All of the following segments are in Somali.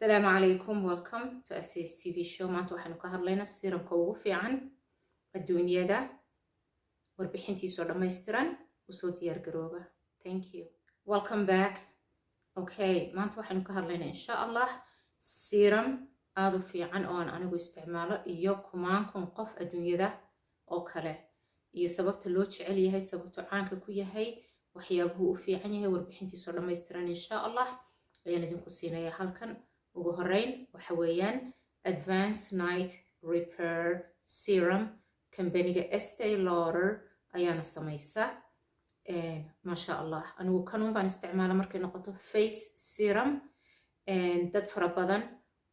Asalaamu calaykum, welcome to Asays TV show. Maanta waxaanu ka hadlaynaa serumka ugu fiican adduunyada, warbixintiisoo dhammaystiran. Usoo diyaar garooba. Thank you, welcome back. Okay, maanta waxaynu ka hadlaynaa, insha Allah, serum aada u fiican oo aan anigu isticmaalo iyo kumaan kun qof adduunyada oo kale, iyo sababta loo jecel yahay, sababtu caanka ku yahay, waxyaabuhu u fiican yahay. Warbixintiisoo dhammaystiran, insha Allah, ayaan idinku siinaya halkan. Ugu horeyn waxa weeyaan Advance Night Repair Serum. Kambaniga Estee Lauder ayaana samaysa. Maasha Allah, anigu kanuun baan isticmaala markay noqoto face serum. Dad fara badan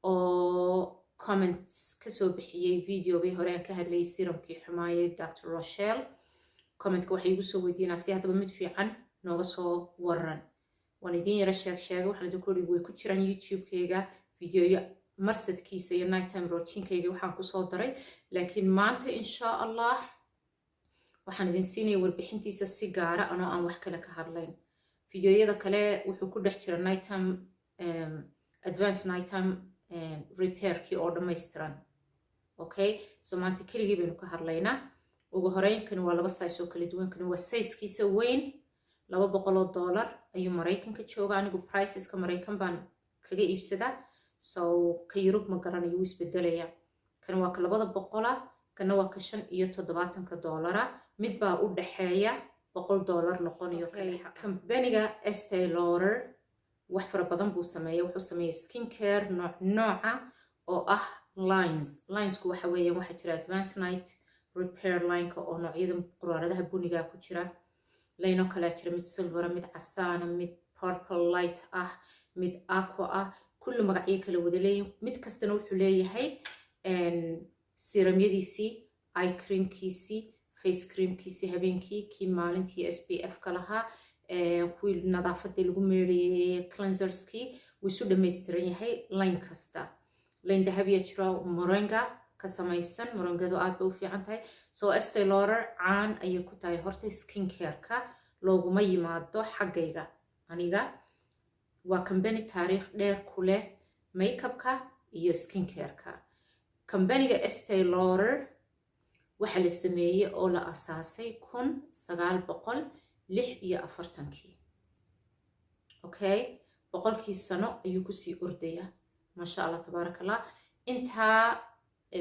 oo comments kasoo bixiyey videogii hore aan ka hadlayay serumkii xumaayay Dr Rochelle, commentka waxay igu soo weydiinaa si haddaba mid fiican nooga soo waran. Waan idiin yara sheeg sheegay. Waxaan idinku iri way ku jiraan YouTube-kayga videoyo marsadkiisa iyo nighttime routinekayga waxaan kusoo daray, laakiin maanta, insha Allah, waxaan idin siinaya warbixintiisa si gaara, anoo aan wax kale ka hadlayn. Videoyada kale wuxuu ku dhex jira nighttime, advance nighttime repairkii oo dhammaystiran. Okay, so maanta keligii baynu ka hadlaynaa. Ugu horeyn, kani waa laba size oo kala duwan. Kani waa sizekiisa weyn, $200 ayuu Maraykanka jooga. Anigu priceska Maraykan baan kaga iibsadaa, so ka Yurub ma garanayo, wuu isbedelaya. Kan waa ka 200-a, kana waa ka $75-a. Mid baa u dhaxeeya $100 noqonayo. Kambaniga Estee Lauder wax fara badan buu sameeya. Wuxuu sameeya skin care nooc nooca oo ah lines. Linesku waxa weeyaan, waxaa jira Advance Night Repair lineka oo noocyada quraaradaha buniga ku jira. Line oo kalea jira, mid silvera, mid casaana, mid purple light ah, mid aqua ah, kulli magacyo kala wada leeyihin. Mid kastana wuxuu leeyahay serumyadiisii, eye creamkiisii, face creamkiisii habeenkii, kii maalintii SPF ka lahaa, kuwii nadaafadii lagu meerayay, cleanserskii. Wuu isu dhammaystiran yahay line kasta. Line dahabiya jira, moringa ka samaysan. Moringadu aad bay u fiican tahay. So Estee Lauder caan ayay ku tahay horta skin careka, looguma yimaado xaggayga aniga. Waa company taariikh dheer ku leh makeupka iyo skin careka. Companiga Estee Lauder waxaa la sameeyey oo la asaasay 1946-kii. Okay, 100-kii sano ayuu kusii ordayaa. Maasha Allah, tabaaraka Allah. Intaa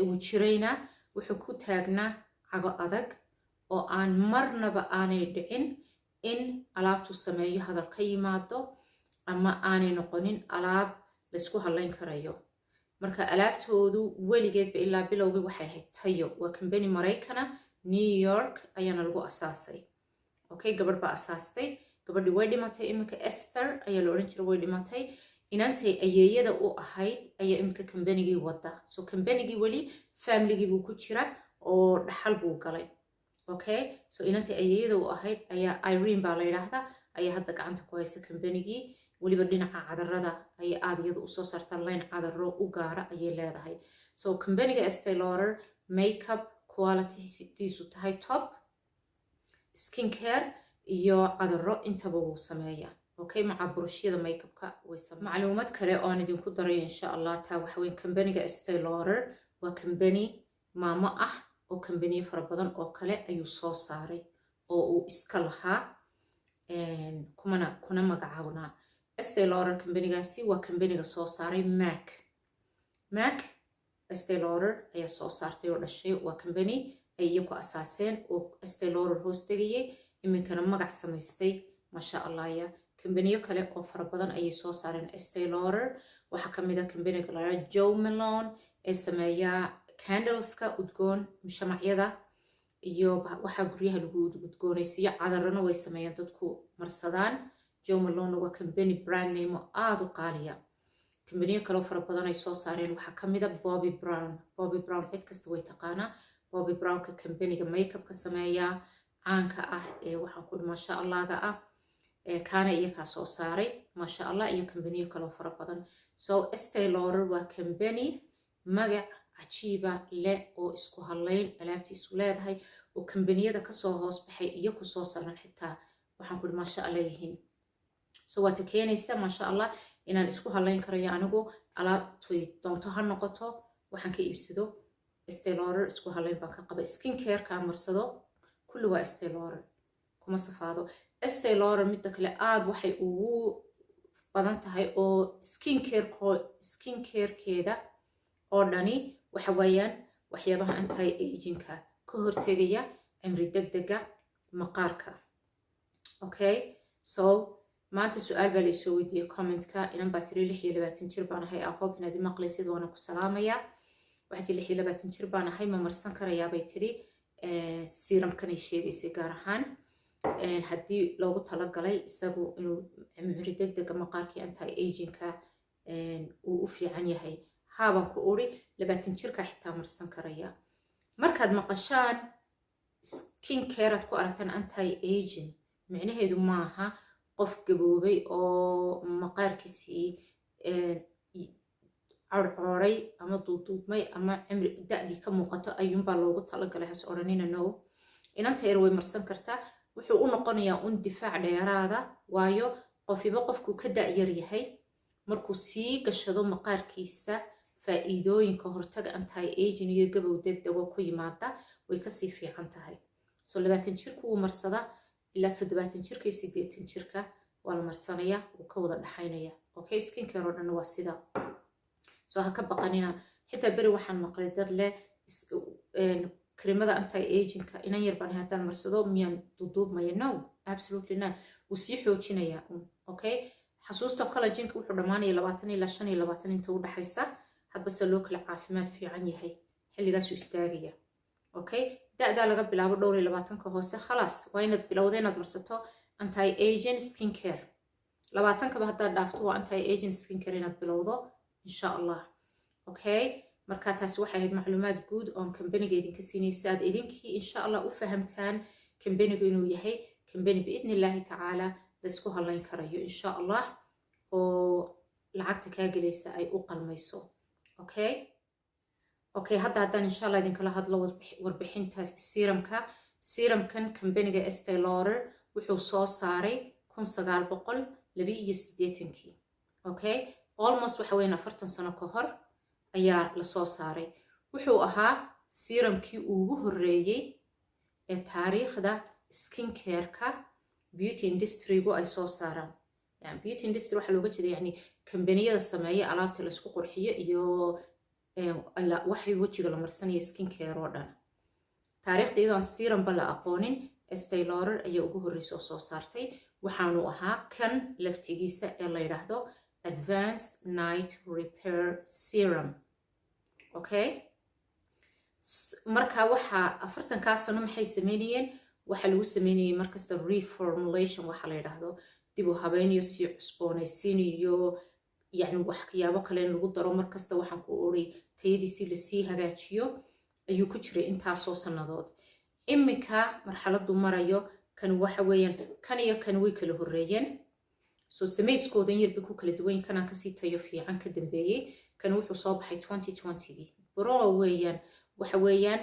uu jirayna wuxuu ku taagnaa cago adag oo aan marnaba aanay dhicin in alaabtu sameeyo hadal ka yimaado ama aanay noqonin alaab laysku hadlayn karayo. Marka alaabtoodu weligeedba ilaa bilowgii waxay ahayd tayo. Waa kambani Maraykana, New York ayaana lagu asaasay. Okay, gabadh baa asaastay. Gabadhii way dhimatay iminka, Esther ayaa la odhan jiray, way dhimatay. Inantay ayeeyada u ahayd ayaa iminka kambanigii wada. So kambanigii weli familigii buu ku jira oo dhaxal buu galay. Okay, so inantay ayeeyada u ahayd ayaa, Irene baa la yidhaahdaa, ayaa hadda gacanta ku haysa kambanigii. Weliba dhinaca cadarada ayay aada iyada usoo saartaa, line cadaro u gaara ayay leedahay. So kambaniga Estee Lauder makeup qualitydiisu tahay top, skin care iyo cadaro intaba wuu sameeyaa. Okay, maca burushyada makeupka way. Macluumad kale oo aan idinku daray, insha Allah, taa waxa weyn: kambaniga Estee Lauder waa kambani maamo ah oo kambaniyo fara badan oo kale ayuu soo saaray oo uu iska lahaa, kumana kuna magacaabnaa Estee Lauder. Kambanigaasi waa kambaniga soo saaray MAC. MAC Estee Lauder ayaa soo saartay oo dhashay. Waa kambani ay iyaku asaaseen oo Estee Lauder hoos tegayay, iminkana magac samaystay, maasha Allah. Ya kambaniyo kale oo fara badan ayay soo saareen Estee Lauder. Waxaa kamid a kambaniga la Jo Malone ee sameeya candleska udgoon, mushamacyada iyo waxaa guryaha lagu udgoonaysiiyo. Cadarana way sameeyaan dadku marsadaan. Jo Malone waa kambani brand name oo aada u qaaliya. Kambaniyo kaleo fara badan ay soo saareen waxaa kamid a Bobbi Brown. Bobbi Brown cid kasta way taqaanaa. Bobbi Brownka kambaniga makeupka sameeya caanka ah ee waxaan ku maasha Allahga ah, kaana iyakaa soo saaray, maasha Allah, iyo kambaniyo kaloo fara badan. So Estee Lauder waa kambani magac cajiiba leh oo isku hadlayn alaabtiisu leedahay, oo kambaniyada kasoo hoos baxay iyo kusoo saaran xitaa waxaan ku maasha Allah yihiin. So waata keenaysa, maasha Allah, Inaan isku halayn karayo anigu alaabtoy doonto ha noqoto waxaan ka iibsado Estee Lauder, isku halayn baan ka qaba. Skin careka marsado kulli waa Estee Lauder, kuma safaado Estee Lauder. Midda kale, aada waxay ugu badan tahay oo skin carekeeda oo dhani waxa weeyaan waxyaabaha anti agingka ka hortegaya, cimri degdega maqaarka. Okay, so maanta su-aal baa laisoo weydiiyey commentka. Inan baa tiri, 26 jir baan ahay. I hope inaad maqlaysid, waana ku salaamayaa. Waxay tiri, 26 jir baan ahay, ma marsan karayaa, bay tiri, serumkanay sheegaysay, gaar ahaan haddii loogu talagalay isagu inuu cimri degdega maqaarkii, anti agingka uu u fiican yahay? Haabaan ku uri, 20 jirka xitaa marsan karaya. Markaad maqashaan skin care aad ku aragtaan anti aging, micnaheedu maaha qof gaboobay oo maqaarkiisii corcooray ama duuduubmay ama cimri da-dii ka muuqato ayuunbaa loogu talagalay, has odhanina. No, inanta yar way marsan kartaa. Wuxuu u noqonayaa un difaac dheeraada, waayo qofiba qofkuu ka da-yar yahay markuu sii gashado maqaarkiisa, faa'iidooyinka hortaga anti aging iyo gabow degdego ku yimaada way kasii fiican tahay. So 20 jirku wuu marsadaa, ilaa 70 jirka iyo 80 jirka waa la marsanayaa, wuu ka wada dhaxaynaya. Okay, skin care oo dhan waa sida, so ha ka baqanina. Xitaa beri waxaan maqlay dad leh karimada anti agingka inan yar baan haddaan marsado miyaan duuduubmaya? No, absolutely not, wuu sii xoojinayaa un. Okay, xasuusta collagenka wuxuu dhammaanaya 20 ilaa 25 inta u dhaxaysa, hadba se loo kala caafimaad fiican yahay, xilligaasuu istaagaya. Okay, da-daa laga bilaabo dhowr iyo labaatanka hoose, khalaas, waa inaad bilowda inaad marsato anti aging skin care. 20-kaba haddaad dhaafto, waa anti aging skin care inaad bilowdo, insha Allah. Okay, marka taasi waxay ahayd macluumaad guud oon kambaniga idinka siinay, si aad idinkii insha Allah u fahamtaan kambanigu inuu yahay kambani biidni illaahi tacaala laysku halayn karayo, insha Allah, oo lacagta kaa gelaysa ay u qalmayso. Okay, hadda haddaan insha Allah idinkala hadlo warbixinta serumka. Serumkan kambaniga Estee Lauder wuxuu soo saaray 1982-kii. Okay, almost waxa weeyaan 40 sano ka hor ayaa lasoo saaray. Wuxuu ahaa serumkii ugu horreeyey ee taariikhda skin careka beauty industrygu ay soo saaraan. Yani beauty industry waxaa looga jeeda, yani, kambaniyada sameeya alaabta laysku qurxiyo iyo waxay wejiga la marsanaya, skin care oo dhan. Taariikhda iyadoo aan serumba la aqoonin, Estee Lauder ayaa ugu horreysa oo soo saartay. Waxaanu ahaa kan laftigiisa ee la yidhaahdo Advanced Night Repair Serum. Okay, marka waxaa 40-kaa sano maxay sameynayeen? Waxaa lagu sameynayay markasta reformulation, waxa la yidhaahdo dib u habeynayo, sii cusboonaysiinayo, yacni waxyaabo kale in lagu daro markasta, waxaan ku uri tayadiisii lasii hagaajiyo ayuu ku jiray intaasoo sannadood. Imika marxaladdu marayo kan waxa weeyaan, kan iyo kan way kala horreeyeen, soo samayskoodan yar bay ku kala duwan. Kanaa kasii tayo fiican ka dambeeyey. Kan wuxuu soo baxay 2020-gii bro weeyaan, waxa weeyaan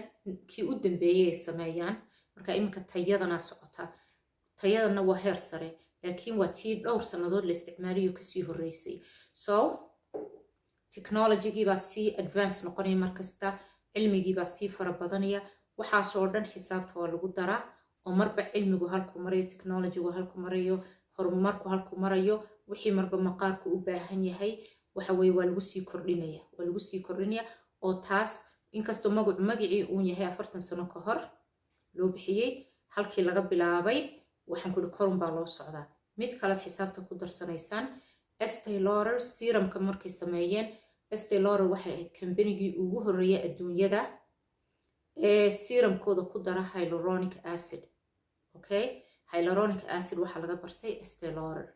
kii u dambeeyey ay sameeyaan. Marka iminka tayadana socota, tayadana waa heer sare, laakiin waa tii dhowr sannadood la isticmaalayo kasii horreysay. So technologygii baa sii advance noqonaya markasta, cilmigii baa sii fara badanaya. Waxaasoo dhan xisaabta waa lagu daraa, oo marba cilmigu halku marayo, technologygu halku marayo, horumarku halku marayo, wixii marba maqaarku u baahan yahay waxa weye waa lagu sii kordhinaya, waa lagu sii kordhinaya. Oo taas inkastoo magacu magacii uun yahay 40 sano ka hor loo bixiyey, halkii laga bilaabay, waxaan kuhi korun baa loo socdaa. Mid kalead xisaabta ku darsanaysaan, Estee Lauder serumka markay sameeyeen, Estee Lauder waxay ahayd kambanigii ugu horreeyay adduunyada ee serumkooda ku dara hyaluronic acid. Okay, hyaluronic acid waxaa laga bartay Estee Lauder,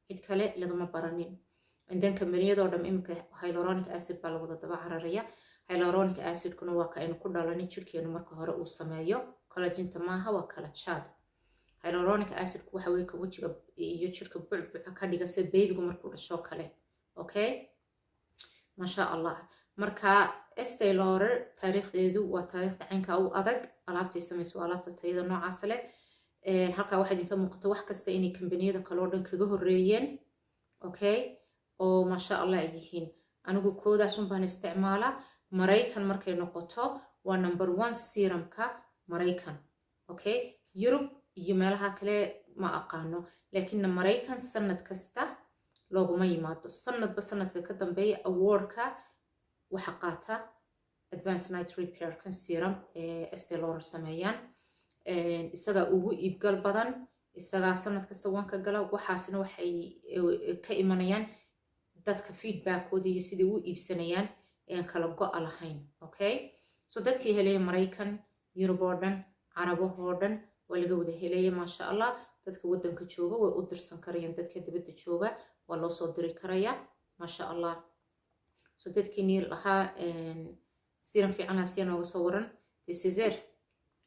cid kale lagama baranin. Indan kambaniyadoo dham iminka hyaluronic acid baa lawada daba cararaya. Hyaluronic acidkuna waa ka aynu ku dhalanay, jirkeenu marka hore uu sameeyo. Collagenta maaha, waa kala jaad. Hyaluronic acidku waxa weye ka wejiga iyo jirka bucbuca ka dhiga, sida babygu markuu dhasho kale. Okay, maasha Allah. Marka Estee Lauder taariikhdeedu waa taariikhda caynka u adag. Alaabtay samayso waa alaabta tayada noocaas leh. Halkaa waxaa idinka muuqata wax kasta inay kambaniyada kale oo dhan kaga horreeyeen. Okay. Oo maasha Allah ay yihiin. Anigu koodaasun baan isticmaalaa. Maraykan markay noqoto, waa number one serumka Maraykan. Okay, Yurub iyo meelaha kale ma aqaano, laakiinna Maraykan sanad kasta looguma yimaado. Sanadba sanadka ka dambeeya awardka waxa qaata Advance Night Repair kan serum ee Estee Lauder sameeyaan. Isagaa ugu iibgal badan, isagaa sanad kasta wanka gala. Waxaasna waxay ka imanayaan dadka feedbackkooda iyo siday u iibsanayaan aan kala go-a lahayn. Okay, so dadkii helaya Maraykan, Yurub oo dhan, Carabahoo dhan waa laga wada helaya, maasha Allah. Dadka waddanka jooga way u dirsan karayaan, dadka dibadda jooga waa loo soo diri karaya, maasha Allah. So dadkiinii lahaa serum fiican Asiya nooga soo waran, this is it.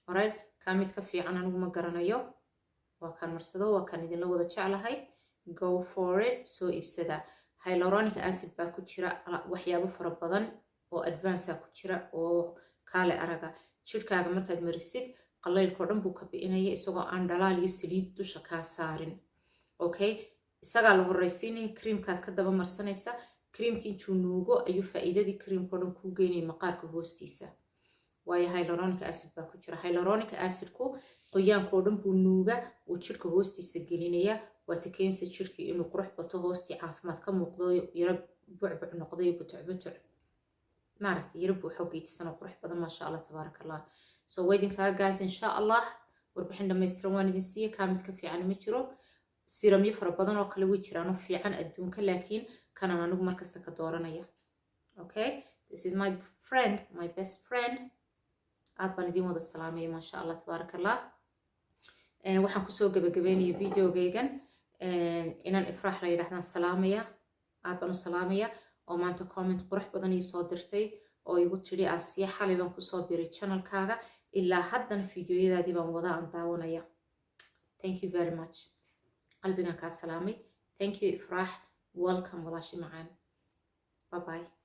Alright, kaa mid ka fiican anigu ma garanayo. Waa kaan marsado, waa kaan idinla wada jeclahay. Go for it, soo iibsada. Hyaluronic acid baa ku jira, waxyaabo fara badan oo advance ku jira oo kaale araga. Jidhkaaga markaad marisid, qalaylkao dhan buu ka bi'inaya, isagoo aan dhalaal iyo saliid dusha kaa saarin. Okay, isagaa la horreysiinaya, creamkaad ka daba marsanaysa. Creamki intuu nuugo ayuu faa'iidadii creamkao dhan kuu geynaya maqaarka hoostiisa, waayo hyaluronic acid baa ku jira. Hyaluronic acidku qoyaankao dhan buu nuuga, uu jidhka hoostiisa gelinaya. Waata keensa jidhkii inuu qurux bato, hoostii caafimaad ka muuqdo, yaro bucbuc noqday, butuc butuc maaragtay, yaro buuxo geejisan oo qurux badan, maasha Allah, tabaaraka Allah. So waa idinkaga gaas, insha Allah. Warbixin dhammaystiran waan idin siiye. Kaa mid ka fiican ma jiro. Serumyo fara badan oo kale way jiraanoo fiican adduunka, laakiin kanaan anigu markasta ka dooranaya. Okay, this is my friend, my best friend. Aad baan idin wada salaamaya, maasha Allah, tabaaraka Allah. Waxaan kusoo gabagabeynaya videogaygan inaan Ifraax la yidhahdaan salaamaya. Aad baan u salaamaya oo maanta comment qurux badan ii soo dirtay oo igu tidhi: "Asiya, xalay baan kusoo biray channelkaaga, ilaa haddana fiidiyoyadaadii baan wada aan daawanaya." Thank you very much, qalbigan kaa salaamay. Thank you, Ifraax. Welcome, walaashi macaan. Bye bye.